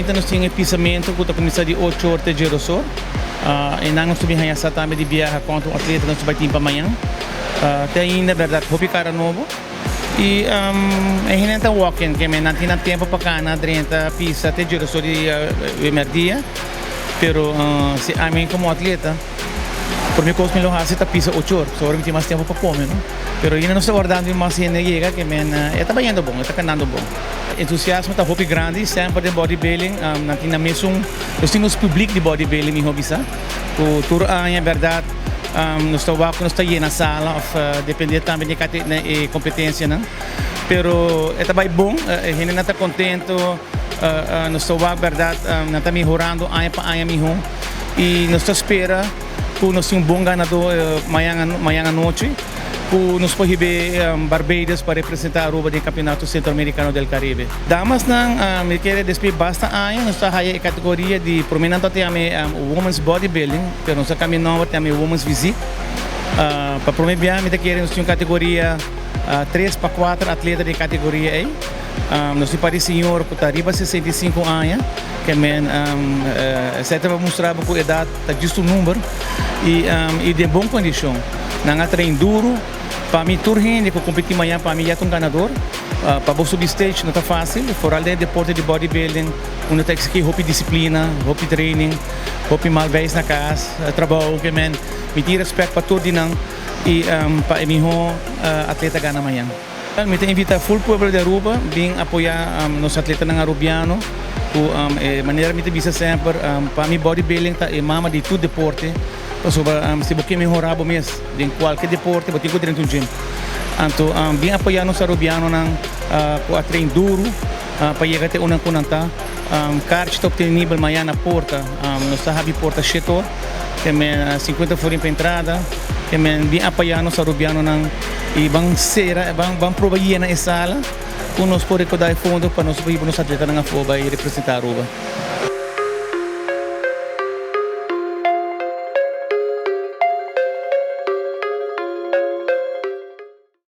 mainta nos tin e pisamento cu ta cuminsa di 8 or te 10 or. Eynan nos ta bin haya sa tambe di biaha cuanto atleta nos ta bay tin pa mañan. Te ainda berdad hopi cara nobo y e hendenan ta walk-in ke men nan tin nan tempo pa cana drenta pisa te 10 or di merdia. Pero si ami como atleta prome cos mi lo haci ta pisa 8 or pasobra ora mi tin mas tempo pa come no. Pero ainda nos ta wardando mas hende yega ke men e ta bayendo bon e ta canando bon. Entusiasmo ta hopi grandi semper den bodybuilding nan tin nan mesun nos tin nos publiek di bodybuilding miho bisa ku tur aña berdad nos ta wak ku nos ta yena sala of depende tambe di e competencianan pero e ta bai bon e hendenan ta contento nos ta wak berdad nan ta mehorando aña pa aña miho y nos ta spera ku nos tin un bon ganador mañan mañan anochi ku nos por hibe Barbados pa representa Aruba den Campeonato Centroamericano del Caribe. Damasnan mi kere despues basta aña nos ta haya e categoria di prome nan ta yama Women's Bodybuilding pero nos a cambia e nomber ta yama Women's Physique. Pa prome biaha mi ta kere nos tin un categoria tres pa cuater atleta den e categoria ey. Nos tin par di señor cu ta riba 65 aña ke men esey ta pa mustra bo cu edad ta just un number y den bon condicion. Nan a train duro. Pa mi tur hende cu competi mañan pa mi ya ta un ganador. Pa bo subi stage no ta facil, vooral den e deporte di bodybuilding unda ta exigi hopi disciplina, hopi training, hopi mal beis na cas, trabou ke men. Mi tin respect pa tur di nan y pa e miho atleta gana mañan. Mi ta invita full pueblo di Aruba bin apoya nos atletanan Arubiano cu e manera mi ta bisa semper pa mi bodybuilding ta e mama di tur deporte pasobra si bo ke mehora bo mes den cualke deporte bo tin cu drenta un gym. Anto bin apoya nos Arubianonan cu a train duro pa yega te unda cu nan ta. Kaartje ta obtenibel mañana na porta. Nos ta habi porta shete or. Te men 50 florin pa entrada. Te men bin apoya nos Arubianonan y ban cera, ban ban proba yena e sala cu nos por recorda e fondo pa nos por hiba nos atletanan afo bay representa Aruba.